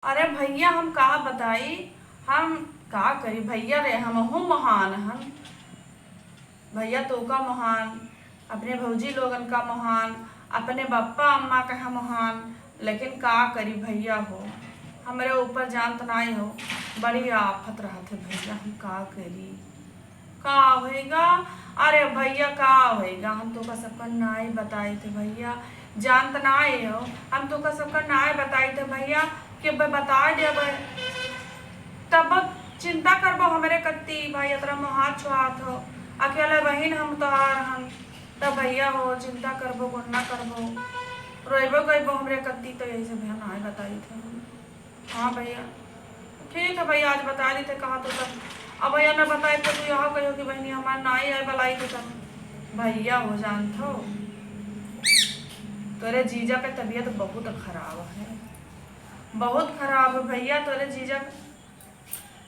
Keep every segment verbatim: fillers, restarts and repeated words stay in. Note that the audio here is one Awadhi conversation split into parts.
अरे भइया, हम का बताई, हम का करी भइया रे, हमहू महान हन। भइया तोका महान, अपने भौजी लोगन का महान, अपने बप्पा अम्मा का महान, लेकिन का करी भइया हो, हमरे ऊपर जानत नाई हो, बड़ी आफत रहत है भइया, हम का करी? का होइगा? अरे भइया, का होइगा? हम तोका सबका नाई बताइत है भइया, जानत नाई हो, हम तोका सबका नाई बताइत है भइया, कि ब-, बताइ देबे, तब चिंता करबो हमरे कत्ती, भाई, अतरा मोहात छोहात हो, अकेले बहिन हम तोहार हन, तब भइया हो, चिंता करबो, गुन्ना करबो, रोइबो गइबो हमरे कत्ती, तो यही से भइया नाई बताइत है हम। हाँ भइया, ठीक है भइया, आज बताइ देइत है, कहा तो तब। अब भइया न बताई तो तू यहाँ कहियो कि बहिनी हमार नाई आए बलाई तो तब। भइया हो जानत हो, तोरे जीजा के तबीयत बहुत खराब है, बहुत खराब है भइया। तोरे जीजा,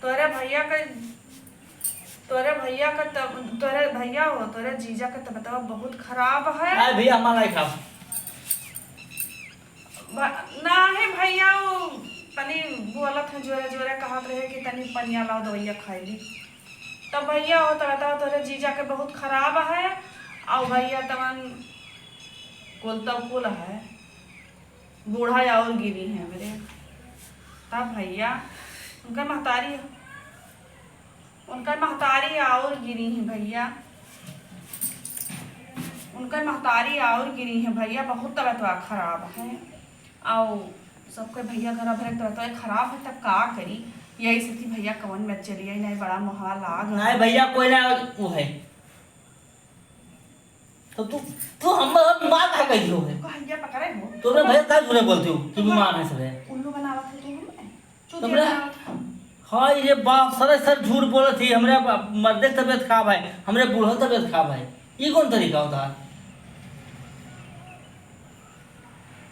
तोरे भइया के, तोरे भइया के तब, तोरे भइया हो, तोरे जीजा के तबीयत बहुत खराब है। अरे भइया, हमार नाई खाब। भ-, नाहीं भइया, उ तनी बोलत है जोरे जोरे, कहत रहे कि तनी पनिया लाओ, दवइया खाई ली। तब भइया हो, तब बताओ, तोरे जीजा के बहुत खराब है, और भइया तवन कुल तो कुल है, बूढ़ा और गिरी है मेरे। तब भइया, उनका महतारी उनकर महतारी आउर गिरी हैं भइया, उनकर महतारी आउर गिरी हैं भइया, बहुत तबियतवा खराब है। आउ सबके भइया घर भरे तबियतवा खराब है, तब का करी? यही से थी भइया, कवन में चलिए, नहीं बड़ा मोहाल आग। नहीं भइया, कोई ना, वो है। तो तू, तू हम, हम बीमार काहे कह दियो है? भइया पकड़े हो। तो मैं भइया का झूठे बोलती हूँ, तू बीमार है सब है। उल्लू बनावत हो तू हमें। चुतिया तुमने बनावत हो। हाँ, ये बाप सरासर झूठ बोलत ही, हमरे ब-, मर्दे के तबियत खराब है, हमरे बूढ़ो तबियत खराब है। ई कौन तरीका होता है?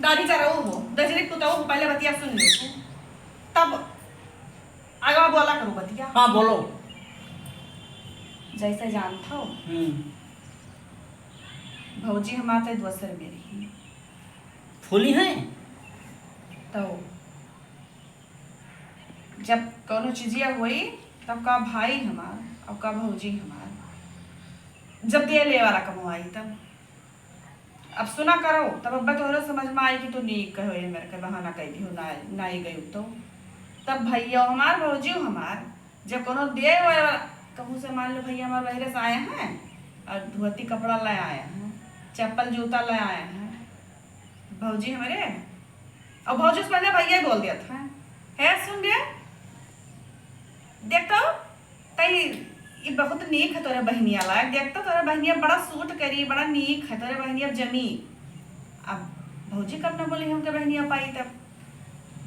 दादी जरा वो हो, दजरी पुताऊ हो, पहले बतिया सुन लो। तब आगे बोला करो बतिया। हाँ, बोलो। जैसे जानत हो, हम्म। भौजी हमार ते दोसर मेरी ही। फूली हैं? तो जब कौनो चीजिया होई, तब का भाई हमार और का भौजी हमार, जब दे ले वाला कमवाई, तब अब सुना करो, तब अब्बा तोहरो समझ में आई कि तू नीक कहो, ये मेरे के बहाना कह दियो, ना, ना ही गई तो। तब भैया हमार, भौजी हमार, जब कोनो दे वाला, कहूँ से मान लो भैया हमार बहरे से आए हैं और धोती कपड़ा ले आए हैं, चप्पल जूता ले आए हैं, भौजी हमरे, और भौजी से पहले भैया ही बोल दिया था, "हे सुन रे, देख तो, तई ई बहुत नीक है तोरे बहनिया लायक, देख तो तोरे बहनिया बड़ा सूट करी, बड़ा नीक है तोरे बहनिया जमी।" अब भौजी कब ना बोली हमके बहनिया पाई तब।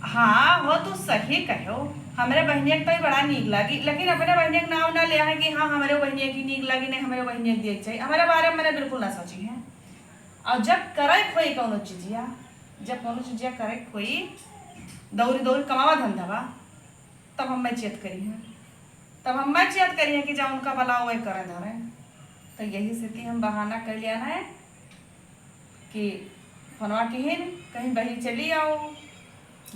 हाँ हो, तू सही कहो, हमरे बहनिया के तो ई बड़ा नीक लागी, लेकिन अपने बहनिया के नाव ना ले है कि हाँ, हमरे बहनिया की नीक लागी, नहीं हमरे बहनिया के दिए के चाहिए, हमारे बारे में मने बिल्कुल ना सोची है। और जब करे खोई कौनो चीजिया, जब कौनो चीजिया करे खोई, दौड़ी दौड़ी कमावा धंधा बा, तब हम मैं चेत करी है, तब हम मैं चेत करी है कि जा उनका बलाओ वही करे धरे। तो यही स्थिति हम बहाना कर लिया ना है कि फोनवा किहिन, कहीं बहिरी चली आओ।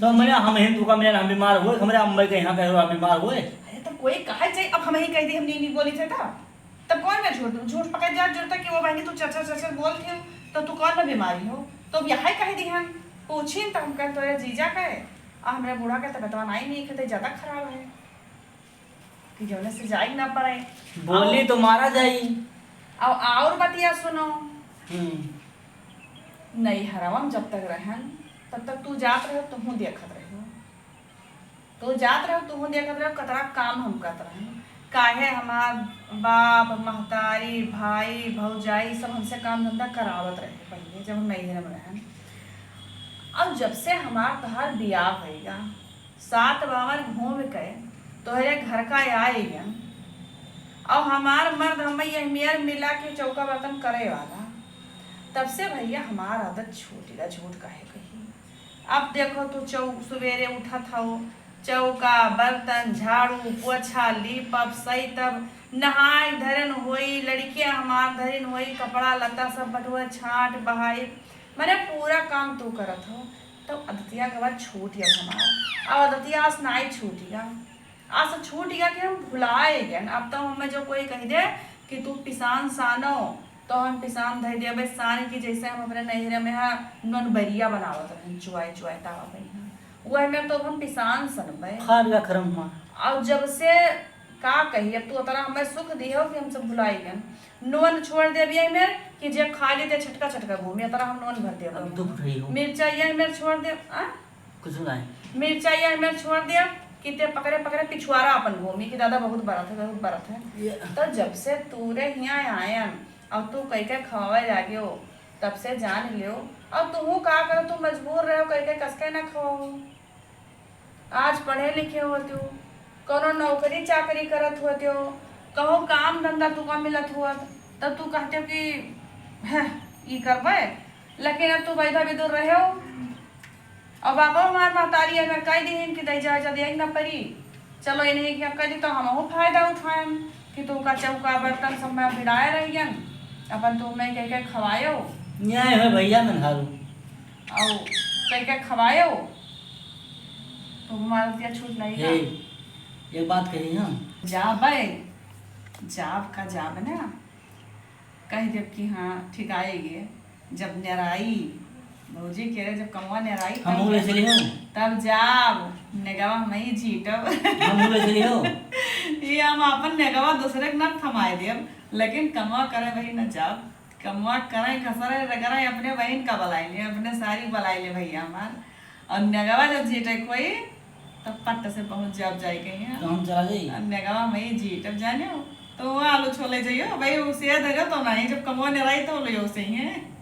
तो मेरा हम हिंदू का मेरा हम बीमार हुए, हमारे अम्बे के यहाँ कह रहा बीमार हुए। अरे तो कोई कहा चाहिए, अब हम ही कह दी, हम नहीं, नहीं बोली थे तब, तब कौन मैं झूठ, झूठ पकड़ जा जुड़ता कि वो बहनी तू चरचर चरचर बोल थी, तो तू कौन मैं बीमारी हो, तो अब यहाँ ही कह दी हम, पूछी तो हम कह तोरे जीजा का है, आ हमरे बूढ़ा के तबियतवा नाई नीक है, तो ज्यादा खराब है। कि जौने से जाई ना पड़े। बोली तो मारा जाई। अब और बतिया सुनो। हम्म। नैहरवा में जब तक रहन, तब तक तू जात रहो, तुहूँ देखत रहो। तू जात रहो, तुहूँ देखत रहो, कतरा काम हम करत रहन। काहे हमार बाप, महतारी, भाई, भौजाई सब हमसे काम धंधा करावत रहे पहिले, जब हम नैहर में रहन। अब जब से हमार तोहार बियाह होइगा, सात बावन घूम के तोहरे घर का आइगन, और हमार मर्द हमें यह मेर मिला के चौका बर्तन करे वाला, तब से भैया हमार आदत छूट गया, झूठ काहे कही। अब देखो तू चौ-, सुबेरे उठत हो, चौका, बर्तन, झाड़ू, पोछा, लीपब, सैतब, नहाए धरन होई, लड़कियां हमार धरन होई, कपड़ा लत्ता सब बटुआ छांट बहाई, मने पूरा काम तू करत हो। तो अदतिया के बाद छूट गया हमार। अब अदतिया आस नाई छूट गया, आस छूट गया कि हम भुलाए गए। अब तो हमें जो कोई कह दे कि तू पिसान सानो, तो हम पिसान धइ देबे सान की, जैसे हम अपने नैहरे में हा नोन बरिया बनावत रहन, चुआए चुआए तावा पे हा, वह में तो हम पिसान सनबे। खा लिया खरम्मा। और जब से का कही, अब तू उतना हमें सुख दियो कि हम सब भुलाई गए। नोन छोड़ देब यही मेर कि जे खा लेते छटका छटका घूमी, उतना हम नोन भर देब। अब दुख रही हो। मिर्चा यही मेर छोड़ देब, आ? कुछ नहीं। मिर्चा यही मेर छोड़ देब कि ते पकड़े पकड़े पिछुआरा अपन घूमी कि दादा बहुत बरत है, बहुत बरत है। ये तो जब से तू रे हियाँ आयन और तू कई के खवावे लागे हो, तब से जान लियो। और तू का करो, तू मजबूर रहो, कई के कसके ना खाओ। आज पढ़े लिखे होत हो, कौनो नौकरी चाकरी करत होत हो, कहूँ काम धंधा तुका मिलत होत, तब तू कहते हो कि "हैं, ई करबे", लेकिन अब तू बैठा भी दूर रहे हो। अब बाबा हमार महतारी अगर कह दीहिन कि "दई जा, जा, देख ना परी, चलो इन्हें क्या कह दी", तो हमहू फायदा उठाएम कि तू का चौका बर्तन सब में भिड़ाए रहियन, अपन तू मैं कह के खवायो। न्याय है भैया, मैं हारू। और कह के खवायो, तो हमारा दिया छूट नहीं हे, का। एक बात कही हम। जाबे, जाब का जाब ना, कह देब कि हाँ, ठीक आएगे। जब नेराई, भौजी के रे, जब कमवा नेराई, हम तब मुँह लेके चली हो। तब जाब, नेगवा हम ही जीटब। हम मुँह लेके चली हो। ये हम अपन नेगवा दूसरे के ना थमाए देब, लेकिन कमवा करे वही ना जाब। कमवा करे, घसरे, रगड़े, अपने बहिन का बलाई ले, अपने सारी बलाई ले भैया हमार। और नेगवा जब जीटे कोई, तब पट्ट से पहुँच जाब जाए कहीं। तो हम चला जाई। और नेगवा में ही जीटब जाने हो, तो वो आलू छोले जाइयो भाई, उसे धरे तो नहीं, जब कमवा नेराई तो ले उसे ही है।